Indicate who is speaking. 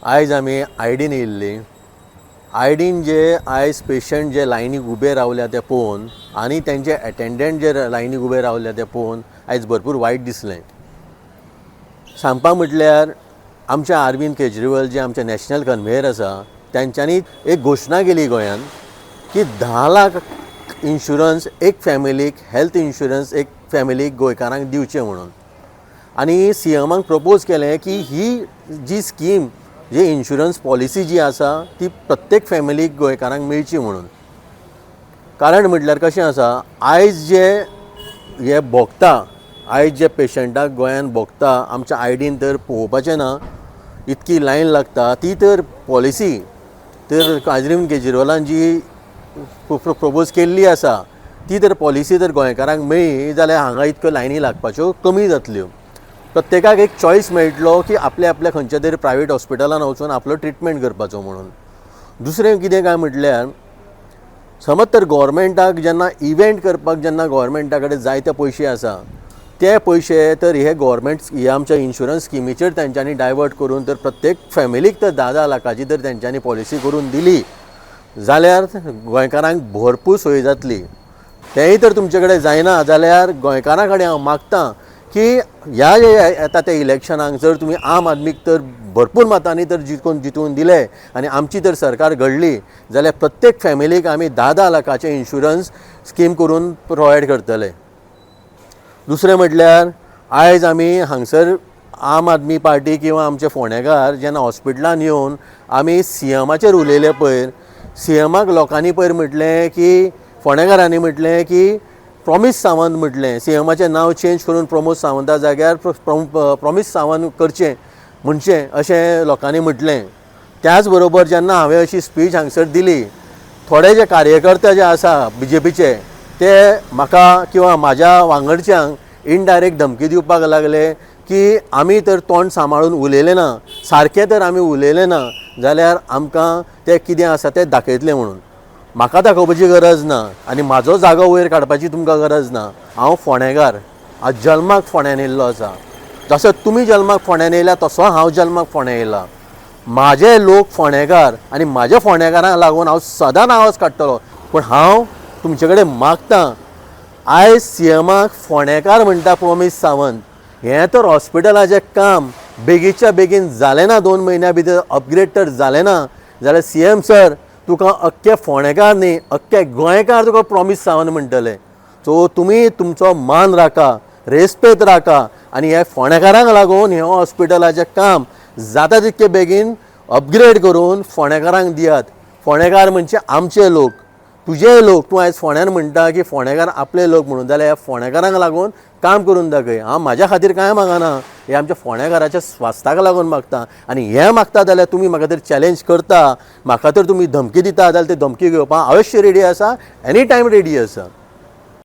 Speaker 1: आयज आमी आयडीन येयल्ली. आयडीन जे आयज पेशंट जे लायनीक उबे रावल्या ते पळोवन आनी तेंचे एटेंडंट जे लायनीक उबे रावल्या ते पळोवन आयज भरपूर वायट दिसलें. सांगपा म्हटल्यार आमचे अरविंद केजरीवाल जे आमचे नॅशनल कन्वेयर आसा तेंच्यांनी एक घोशणा केली गोंयान की 10 लाख इन्शुरन्स एक फॅमिलीक, हेल्थ इन्शुरन्स एक फॅमिलीक गोंयकारांक दिवचें म्हणून. आनी सी एमाक प्रपोज केलें की ही जी स्कीम, जी इन्शुरन्स पॉलिसी जी आसा ती प्रत्येक फॅमिलीक गोंयकारांक मेळची म्हणून. कारण म्हटल्यार कशें आसा, आयज जे हे भोगता, आयज जे पेशंटाक गोंयान भोगता, आमच्या आयडीन तर पळोवपाचें ना, इतकी लायन लागता. ती तर पॉलिसी तर अरविंद केजरीवालान जी प्रपोज केल्ली आसा ती तर पॉलिसी जर गोंयकारांक मेळ्ळी जाल्यार हांगा इतक्यो लायनी लागपाच्यो कमी जातल्यो. प्रत्येकाक एक चॉयस मेळटलो की आपल्या आपल्या खंयच्या तरी प्रायवेट हॉस्पिटलान वचून आपलो ट्रिटमेंट करपाचो म्हणून. दुसरें कितें काय म्हटल्यार, समज तर गोवोरमेंटाक जेन्ना इव्हेंट करपाक जेन्ना गोवोरमेंटा कडेन जायते पयशे आसा, ते पयशे तर हे गोवोरमेंट हे आमच्या इन्शुरन्स स्किमीचेर तेंच्यांनी डायवर्ट करून तर प्रत्येक फॅमिलीक तर 10-10 लाखाची तर तेंच्यांनी पॉलिसी करून दिली जाल्यार गोंयकारांक भरपूर सोय जातली. तेंय तर तुमचे कडेन जायना जाल्यार गोंयकारां कडेन हांव मागता की ह्या जे येता त्या इलेक्शनाक जर तुमी आम आदमीक तर भरपूर मतांनी तर जिखून जितून दिले आनी आमची तर सरकार घडली जाल्यार प्रत्येक फॅमिलीक आमी 10-10 लाखाचें इन्शुरन्स स्कीम करून प्रोवायड करतले. दुसरें म्हटल्यार आयज आमी हांगसर आम आदमी पार्टी किंवा आमचे फोंडेकार जेन्ना हॉस्पिटलान येवन आमी सी एमाचेर उलयले पयर, सी एमाक लोकांनी पयर म्हटलें की फोंडेकारांनी म्हटलें की प्रॉमीस सावंत म्हटलें, सी एमाचें नांव चेंज करून प्रमोद सावंता जाग्यार प्रॉमीस सावंत करचें म्हणचें अशें लोकांनी म्हटलें. त्याच बरोबर जेन्ना हांवें अशी स्पीच हांगसर दिली, थोडे जे कार्यकर्ते जे आसा बी जे पीचे ते म्हाका किंवा म्हाज्या वांगडच्यांक इनडायरेक्ट धमकी दिवपाक लागले की आमी तर तोंड सांबाळून उलयले ना, सारकें तर आमी उलयले ना जाल्यार आमकां तें कितें आसा तें दाखयतलें म्हणून. म्हाका दाखोवपाची गरज ना आनी म्हाजो जागो वयर काडपाची तुमकां गरज ना. हांव फोंडेकार, हांव जल्माक फोंड्यान येयल्लो आसा. जसो तुमी जल्माक फोंड्यान येयल्या तसो हांव जल्माक फोंड्या येयला. म्हाजे लोक फोंडेकार आनी म्हाज्या फोंडेकारांक लागून हांव सदांच आवाज काडटलो. पूण हांव तुमचे कडेन मागता, आयज सी एमाक फोंडेकार म्हणटा प्रॉमीस सावंत, हें तर हॉस्पिटलाचें काम बेगीच्या बेगीन जालें ना, 2 म्हयन्या भितर अपग्रेड तर जालें ना जाल्यार सी एम सर तुका अख्खे फोंडेकार न्ही अख्खे गोंयकार तुका प्रॉमीस सावंत म्हणटले. सो तुमी तुमचो मान राखा, रेस्पेद राखा आनी ह्या फोंडेकारांक लागून हें हॉस्पिटलाचें काम जाता तितके बेगीन अपग्रेड करून फोंडेकारांक दियात. फोंडेकार म्हणजे आमचे लोक, तुजे लोक. तूं आयज फोंड्यान म्हणटा की फोंडेकार आपले लोक म्हणून, जाल्यार ह्या फोंडेकारांक लागून काम करून दाखय. हांव म्हाज्या खातीर कांय मागना, हे आमच्या फोंडेकाराच्या स्वास्थाक लागून मागता. आनी हें मागता जाल्यार तुमी म्हाका तर चॅलेंज करता, म्हाका तर तुमी धमकी दिता जाल्यार ती धमकी घेवपाक अवश्य रेडी आसा, एनी टायम रेडी आसा.